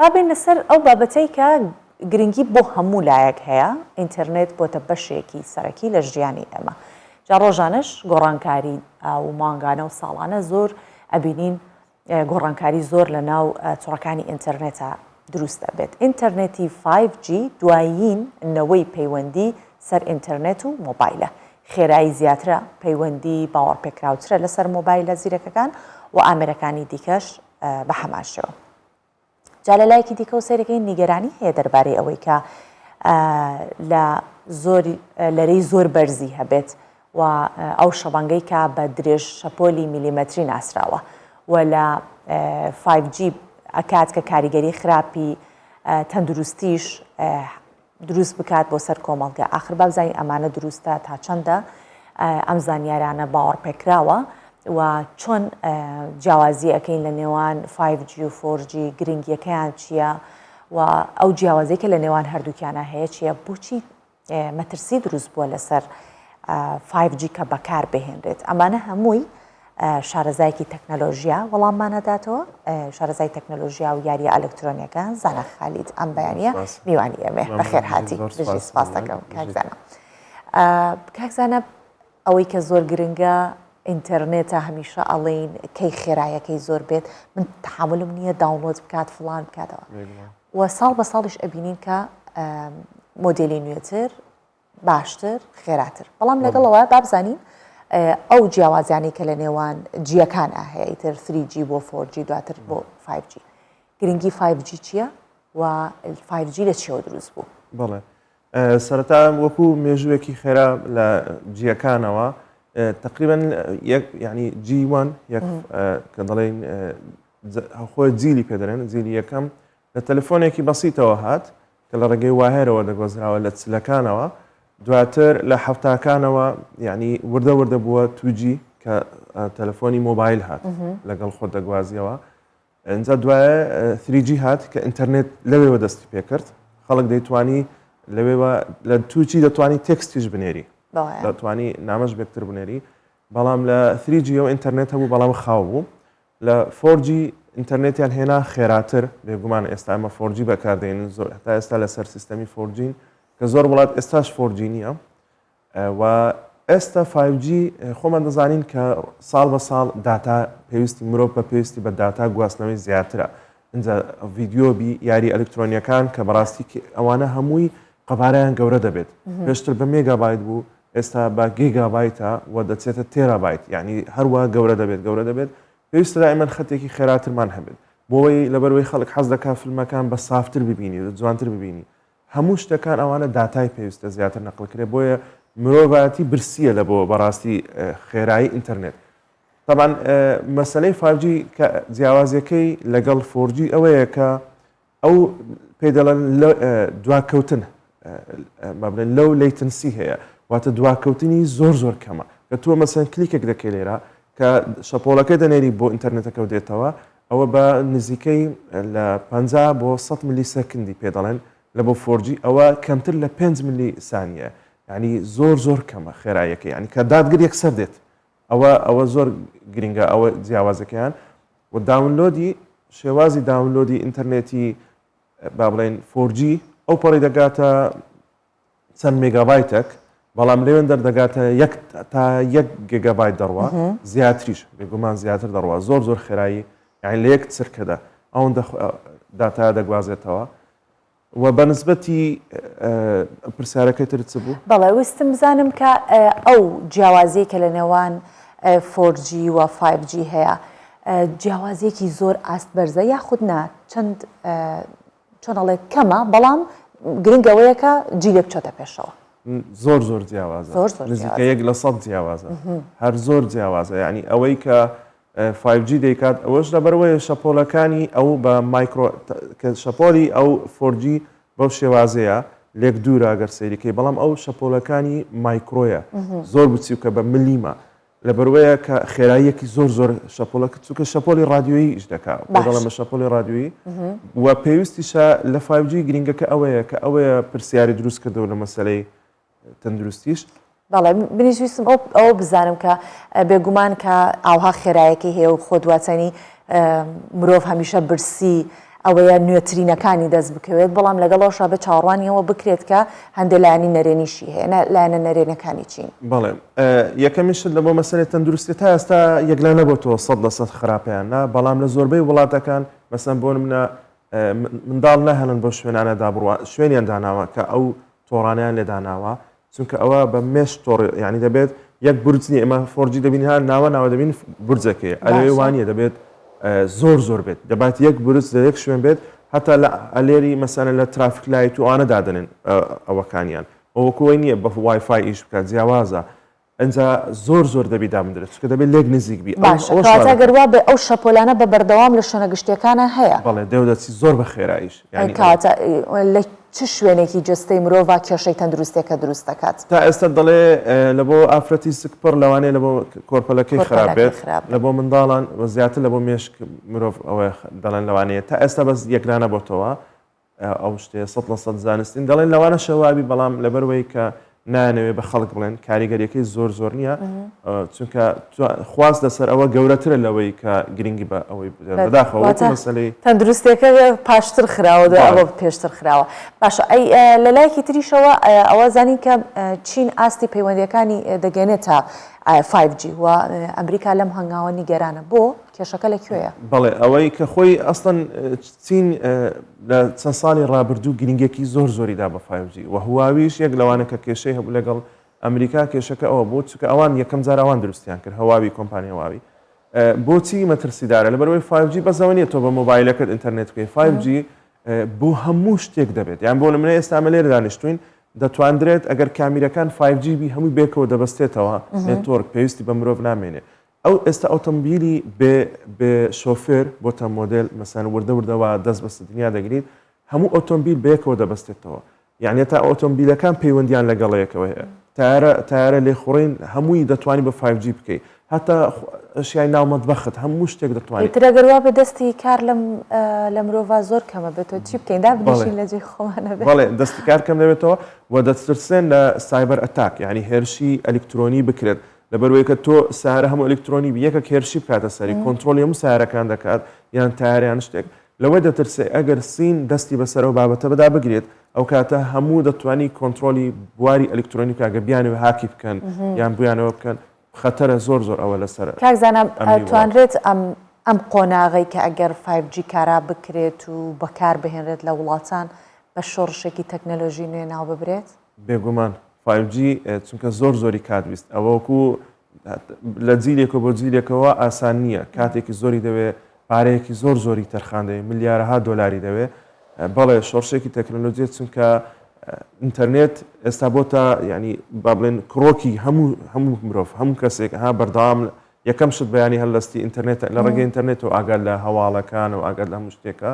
با بێین لەسەر ئەو بابەتەی کە گرنگی بۆ هەموو لایەک هەیە، ئینتەرنێت بۆتە بەشێکی سەرەکی لە ژیانی ئێمە. جا ڕۆژانەش گۆڕانکاری و مانگانە و ساڵانە زۆر ئەبینین گۆڕانکاری زۆر لە ناو تۆڕەکانی ئینتەرنێتا دروست ئەبێت. ئینتەرنێتی 5G دوایین نەوەی پەیوەندی سەر ئینتەرنێت و مۆبایلە. خێرایی زیاترە، پەیوەندی باوەڕپێکراوترە لەسەر مۆبایلە زیرەکەکان و ئامێرەکانی دیکەش بە هەمان شێوە. جا لە لایەکی دیکەوە سەیرەکەین نیگەرانی هەیە دەربارەی ئەوەی کە لە زۆر لەرەی زۆر بەرزی هەبێت و ئەو شەبەنگەی کە بە درێژ شەپۆلی میلیمەتری ناسراوە و لە 5G ئەکات کە کاریگەری خراپی تەندروستیش دروست بکات بۆ سەر کۆمەڵگە ئاخر با بزانین ئەمانە دروستە تا چەندە ئەم زانیارانە باوەڕپێکراوە و چۆن جیاوازی ئەەکەین لە نێوان 5G و 4G گرنگیەکەیان چییە و ئەو جیاوازی کە لە نێوان هەردووکیانە هەیە چییە بۆچی مەترسی دروست بووە لەسەر 5G کە بەکار بهێنرێت ئەمانە هەمووی شارەزایەکی تەکنەلۆژیا وەڵاممان ئەداتەوە، شارەزای تەکنەلۆژیا و یارییە ئەلکترۆنیەکان زانا خالید ئەم بەیانیە میوانی ئێمەیە. بەخێر هاتی. بژی سپاس دەکەم کاک زانا. کاک زانا ئەوەی کە زۆر گرنگە ئینتەرنێتە هەمیشە ئەڵێین کەی خێرایەکەی زۆر بێت من تەحەمولم نییە download بکات فڵان بکاتەوە و ساڵ بە ساڵیش ئەبینین کە مۆدێلی نوێتر باشتر خێراتر بەڵام لەگەڵەوە با بزانین ئەو جیاوازیانەی کە لە نێوان جیەکان هەیە ئیتر 3G بۆ 4G دواتر بۆ 5G گرنگی 5G چییە و 5G لە چیەوە دروست بوو؟ بەڵێ سەرەتا وەکو مێژوویەکی خێرا لە جیەکانەوە تقریبا یەک ینی G1 یەک کە دەڵێن خۆی جیلی پێدەێن جیلی یەکەم لە تەلەفۆنێکی بەسیتەوە هات کە لە ڕێگەی wire ەوە دەگۆزراوە لە چلەکانەوە دواتر لە حەفتاکانەوە یعنی وردە وردە بووە 2G کە تەلەفۆنی مۆبایل هات لەگەڵ خۆت دەگوازیەوە ئینجا دوایە 3G هات کە ئینتەرنێت لەوێوە دەستی پێکرد خەڵک دەیتوانی لەوێوە لە 2G دەتوانی text یش بنێری دەتوانی نامەش بێکتر بنێری بەڵام لە 3G یەوە ئینتەرنێت هەبوو بەڵام خاو بوو لە 4G ئینتەرنێتیان هێنا خێراتر، بێگومان ئێستا ئێمە 4G بەکاردێنین زۆر هەتا ئێستا لەسەر سیستەمی 4G ین کە زۆر وڵات ئێستاش 4G نییە و ئێستا 5G خۆمان دەزانین کە ساڵ بە ساڵ داتا پێویستی مرۆڤ بە پێویستی بە داتا گواستنەوەی زیاترە اینجا ڤیدیۆ بی یاری ئەلکترۆنیەکان کە بەڕاستی ئەوانە هەمووی قەبارەیان گەورە دەبێت پێشتر بە مێگابایت بوو ئێستا بە گیگابایتە و دەچێتە تێرابایت یعنی هەروە گەورە دەبێت گەورە دەبێت پێویستە دائیمەن خەتێکی خێراترمان هەبێت بۆی لەبەرەوەی خەڵک حەز دەکات فیلمەکان بە سافتر ببینی جوانتر ببینی هەموو شتەکان ئەوانە داتای پێویستە زیاتر نەقل کرێ بۆیە مرۆڤایەتی برسیە لە بۆ بەڕاستی خێرایی ئینتەرنێت طبعا مەسلەی 5G کە جیاوازیەکەی لەگەڵ 4G ئەوەیە کە ئەو پێی دەڵێن دواکەوتن با بڵێن low latency هەیە واتە دواکەوتنی زۆر زۆر کەمە کە تۆ مەسەن کلیکێک دەکەی لێرە کە شەپۆلەکەی دەنێری بۆ ئینتەرنێتەکە و دێتەوە ئەوە بە نزیکەی لە 50 بۆ 100 millisecond ی پێ دەڵێن لە بۆ 4G ئەوە کەمتر لە 5 ملی سانیە یعنی زۆر زۆر کەمە خێرایەکە یعنی کە دادگر یەکسەر دێت ئەوە ئەوە زۆر گرنگە ئەوە جیاوازەکەیان و download ی شێوازی download ی ئینتەرنێتی با بڵێن 4G ئەو پەڕی دەگاتە چەند مێگابایتێک بەڵام لەوێن دەردەگاتە یەک تا یەک گێگابایت دەڕوا زیاتریش بێگومان زیاتر دەڕوا زۆر زۆر خێرایی یعنی لە یەک چرکەدا ئەوەندە داتا دەگوازێتەوە و بە نسبەتی پرسیارەکەی ترت چ بوو؟ بەڵێ ویستم بزانم کە ئەو جیاوازیەی کە لە نێوان 4G و 5G هەیە جیاوازیەکی زۆر ئاست بەرزە یاخود نا چەند چۆن ئەڵێ کەمە بەڵام گرنگ ئەوەیە کە جیلێک بچۆتە پێشەوە. زۆر زۆر جیاوازە زۆر زۆر نزیکە یەک لە سەد جیاوازە هەر زۆر جیاوازە یعنی ئەوەی کە 5G دەیکات ئەوەش لەبەرئەوەیە شەپۆلەکانی ئەو بە مایکرۆ کە شەپۆلی ئەو 4G بەو شێوازەیە لێک دوورە گەر سەیریکەی بەڵام ئەو شەپۆلەکانی مایکرۆیە زۆر بچیوکە بە ملیمە لەبەروەیە کە خێراییەکی زۆر زۆر شەپۆلەکە چونکە شەپۆلی ڕادیۆیی ئیش دەکا بۆ دەڵێم بە شەپۆلی ڕادیۆیی و پێویستیشە لە 5G گرنگەکە ئەوەیە کە ئەوەیە پرسیاری دروست کردەوە لە مەسەلەی تەندروستیش. بەڵێ منیش ویستم ئەو ئەوە بزانم کە بێگومان کە ئاوها خێرایەکی هەیە و خۆ دواتنی مرۆڤ هەمیشە برسی ئەوەیە نوێترینەکانی دەست بکەوێت، بەڵام لەگەڵ ئەوەشا بێ چاوەڕوانی ئەوە بکرێت کە هەندێ لایەنی نەرێنیشی هەیە، لایەنە نەرێنەکانی چین؟ بەڵێ یەکەمین شت لە بۆ مەسەلەی تەندروستی تا ئێستا یەکلا نەبۆتەوە 100% خراپە یان نا، بەڵام لە زۆربەی وڵاتەکان مەسەن بۆ نمونە منداڵ ناهێڵن بەو شوێنانەدا بڕوا شوێنیان داناوە کە ئەو تۆڕانیان لێ داناوە چونکە ئەوە بە mesh تۆڕ یعنی دەبێت یەک بورج نیە ئێمە 4G دەبین ها ناوە ناوە دەبین بورجەکەی ئەلێ وانە دەبێت زۆر زۆر بێت دەبات یەک بورج لە یەک شوێن بێت هەتا لە ئەلێری مەسەنە لە traffic light و ئەوانە دادەنێن ئەوەکانیان وەکوەی نییە بە وای فای ئیش بکات جیاوازە ئینجا زۆر زۆر دەبی دابندرێت چونکە دەبێت لێک نزیک بی ئەو باشە ئەوەش وا کەواتە گەر دەکات. وابێ ئەو شەپۆلانە بە بەردەوام لە شوێنە گشتیەکانا هەیە؟ بەڵێ دێو دەچی زۆر بە خێراییش یانی ئەوە. کەواتە لە چ شوێنێکی جەستەی مرۆڤا کێشەی تەندروستیەکە دروست دەکات؟ تا ئێستا دەڵێ لە بۆ ئافرەتی سکپڕ لەوانەیە لە بۆ کۆرپەلەکەی خراپ کۆرپەلەکەی بێت خراپ لە بێت. بۆ منداڵان و زیاتر لە بۆ مێشک مرۆڤ ئەوەیە دەڵێن لەوانەیە تا ئێستا بەس یەکلا نەبۆتەوە ئەو شتەیە 100% زانستین دەڵێن لەوانەشە وابی بەڵام لەبەروەی کە نانەوێ بە خەڵک بڵێن کاریگەریەکەی زۆر زۆر نییە چونکە خواست لەسەر ئەوە گەورەترە لەوەی کە گرنگی بە ئەوەی بەداخەوە مەسلەی تەندروستەکە پاشتر خراوە ئەوە پێشتر خراوە باشە ئەی لە لایەکی تریشەوە ئەوە زانین کە چین ئاستی پەیوەندیەکانی دەگەێنێتە 5G و ئەمریکا لەم هەنگاوە نیگەرانە بۆ کێشەکە لە کوێیە؟ بەڵێ ئەوەی کە خۆی ئەسڵەن چین لە چەند ساڵی ڕابردوو گرنگێکی زۆر زۆری دا بە 5G و هواویش یەک لەوانە کە کێشەی هەبوو لەگەڵ ئەمریکا کێشەکە ئەوە بوو چونکە ئەوان یەکەم جار ئەوان دروستیان کرد هەواوی کۆمپانیا هواوی بۆچی مەترسیدارە لەبەرئەوەی 5G بەس ئەوە نییە تۆ بە مۆبایلەکەت ئینتەرنێت بکەی 5G بۆ هەموو شتێک دەبێت یان بۆ نمونە ئێستا ئەمە لێرە دانیشتوین دەتواندرێت ئەگەر کامیرەکان 5G بی هەمووی بێکەوە دەبەستێتەوە network پێویستی بە مرۆڤ نامێنێ ئەو ئێستا ئۆتۆمبیلی بێ بێ شۆفێر بۆتە مۆدێل مەسەن وردە وردە وا دەست بەسە دنیا دەگریت هەموو ئۆتۆمبیل بەیەکەوە دەبەستێتەوە یعنی تا ئۆتۆمبیلەکان پەیوەندیان لەگەڵ یەکەوە هەیە تارە تارە لێخوڕین هەمووی دەتوانی بە 5G بکەی هەتا ئەشیای ناو مەتبەخت هەموو شتێک دەتوانیت ئیتر ئەگەر وابێ دەستی کار لەم لە مرۆڤا زۆر کەمە بێتەوە چی بکەین دابنیشین لە جێی خۆمان ئەبێ. بەڵێ دەستی کار کەم دەبێتەوە و دەترسێن لە cyber attack یعنی هێرشی ئەلیکترۆنی بکرێت لەبەروەی کە تۆ سەیارە هەموو ئەلیکترۆنی بی یەکەک هێرشی بکاتە سەری کۆنترۆڵی هەموو سەیارەکان دەکات یان تایەر یان شتێک لەوە دەترسێ ئەگەر سین دەستی بەسەر ئەو بابەتە بەدا بگرێت ئەو کاتە هەموو دەتوانی کۆنترۆڵی بواری ئەلیکترۆنی بکات گەر بیانەوێ هاکی بکەن یان بویانەوە بکەن خەتەرە زۆر زۆر ئەوە لەسەر کاک زانا ئەمنی وڵات. ئەتوانرێت ئەم ئەم قۆناغەی کە ئەگەر 5G کارا بکرێت و بەکار بهێنرێت لە وڵاتان بە شۆڕشێکی تەکنەلۆژی نوێ ناو ببرێت؟ بێگومان five G چونکە زۆر زۆری کات ویست ئەوە وەکو لە جیلێکەوە بۆ جیلێکەوە ئاسان نییە کاتێکی زۆری دەوێ پارەیەکی زۆر زۆری تەرخان دەوێ ملیارەها دۆلاری دەوێ بەڵێ شۆڕشێکی تەکنەلۆجیە چونکە ئینتەرنێت ئێستا بۆتە ینی با بڵێن کڕۆکی هەموو هەموو مرۆڤ هەموو کەسێک ها بەردەوام یەکەم شت بەیانی هەلستی ئینتەرنێت لە ڕێگەی ئینتەرنێتەوە ئاگات لە هەواڵەکان و ئاگات لە هەموو شتێکە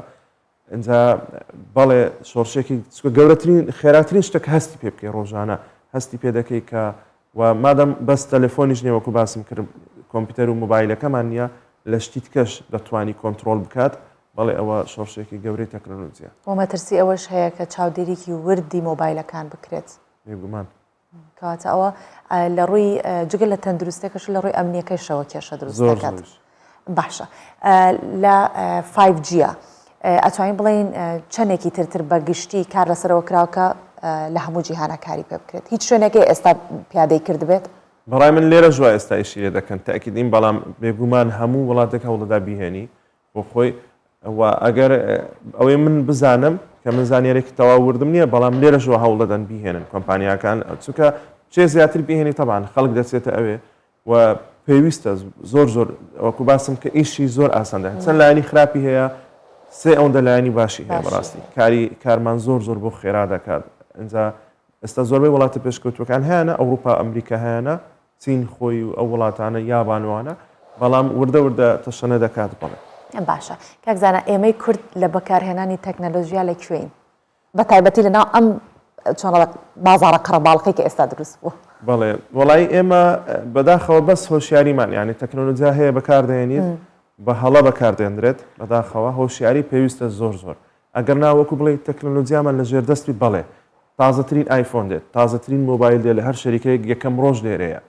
ئینجا بەڵێ شۆڕشێکی چونکە گەورەترین خێراترین شتە کە هەستی پێ بکەی ڕۆژانە هەستی پێ دەکەی کە و مادەم بەس تەلەفۆنیش نییە وەکو باسم کرد کۆمپیوتەر و مۆبایلەکەمان نییە لە شتی تکەش دەتوانی کۆنترۆڵ بکات بەڵێ ئەوە شۆڕشێکی گەورەی تەکنەلۆجیە. وە مەترسی ئەوەش هەیە کە چاودێریی وردی مۆبایلەکان بکرێت. بێگومان. کەواتە ئەوە لە ڕووی جگە لە تەندروستەکەش لە ڕووی ئەمنیەکەشەوە کێشە دروست دەکات. باشە لە 5G ئەتوانین بڵێین چەندێکی ترتر بە گشتی کار لەسەرەوە کراوکە لە هەموو جیهانە کاری پێ بکرێت هیچ شوێنێکی ئێستا پیادەی کردبێت؟ بەڕای من لێرە ژوا ئێستا ئیشی لێ دەکەن تاکیدیم بەڵام بێگومان هەموو وڵاتێک هەوڵدەدا بیهێنی بۆ خۆی و ئەگەر ئەوەی من بزانم کە من زانیارێکی تەواو وردم نییە بەڵام لێرەشەوە هەوڵ دەدەن بیهێنن کۆمپانیاکان چونکە چێ زیاتر بهێنی تەبان خەڵک دەچێتە ئەوێ و پێویستە زۆر زۆر وەکو باسم کە ئیشی زۆر ئاسان دەکات چەند لایەنی خراپی هەیە سێ ئەوەندە لایەنی باشی هەیە بەڕاستی کاری کارمان زۆر زۆر بۆ خێرا دەکات ئینجا ئێستا زۆربەی وڵاتە پێشکەوتوەکان هەیەە ئەوروپا ئەمریکا هەیەە چین خۆی و ئەو وڵاتانە یابان وانە بەڵام وردە وردە تەشەنە دەکات بەڵێ. باشە کاک زانا ئێمەی کورد لە بەکارهێنانی تەکنەلۆژیا لە کوێین؟ بە تایبەتی لە ناو ئەم چۆن بازاڕە قەرەباڵخەی کە ئێستا دروست بووە. بەڵێ وەڵایی ئێمە بەداخەوە بەس هۆشیاریمان یانی تەکنەلۆجیا هەیە بەکاردێنیت بە هەڵە بەکاردێنرێت بەداخەوە هۆشیاری پێویستە زۆر زۆر ئەگەر نا وەکو بڵێی تەکنەلۆجیامان لە ژێر دەست بی بەڵێ تازەترین ئایفۆن دێت تازەترین مۆبایل دێت لە هەر شەریکەیەک یەکەم ڕۆژ لێرەیە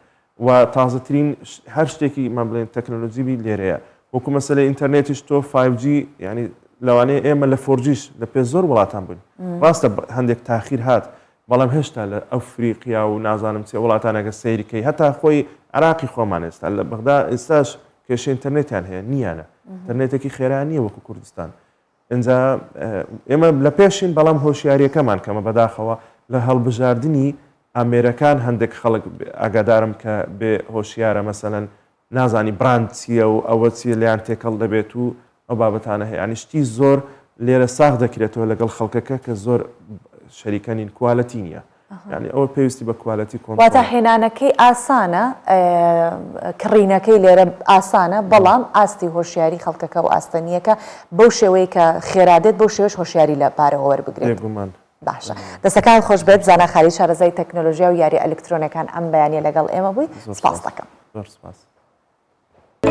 و تازەترین هەر شتێکی من بڵێن تەکنەلۆجی بی لێرەیە وەکو مەسەلەی ئینتەرنێتیش تۆ 5G یعنی لەوانەیە ئێمە لە 4G ش لە پێش زۆر وڵاتان بووین ڕاستە هەندێک تاخیر هات بەڵام هێشتا لە ئەفریقیا و نازانم چێ وڵاتانەکە سەیرکەی هەتا خۆی عراقی خۆمان ئێستا لە بەغدا ئێستاش کێشەی ئینتەرنێتیان هەیە نییانە ئینتەرنێتێکی خێرا نییە وەکو کوردستان ئینجا ئێمە لە پێشین بەڵام هۆشیاریەکەمان کەمە بەداخەوە لە هەڵبژاردنی ئامێرەکان هەندێک خەڵک ئاگادارم کە بێ هۆشیارە مەسەلەن نازانی brand چییە و ئەوە چییە لێیان تێکەڵ دەبێت و ئەو بابەتانە هەیە یانی شتی زۆر لێرە ساغ دەکرێتەوە لەگەڵ خەڵکەکە کە زۆر شەریکە نین quality نییە یانی ئەوە پێویستی بە quality کۆنترۆڵ واتە هێنانەکەی ئاسانە کڕینەکەی لێرە ئاسانە بەڵام ئاستی هۆشیاری خەڵکەکە و ئاستەنییەکە بەو شێوەیە کە خێرا دێت بەو شێوەش هۆشیاری لە پارەوە وەربگرێت. بێگومان. باشە دەستەکانت خۆش بێت زانا خالید شارەزای تەکنۆلۆژیا و یاریە ئەلکترۆنەکان ئەم بەیانیە لەگەڵ ئێمە بووی زۆر سپاست سپاس دەکەم. زۆر سپاس.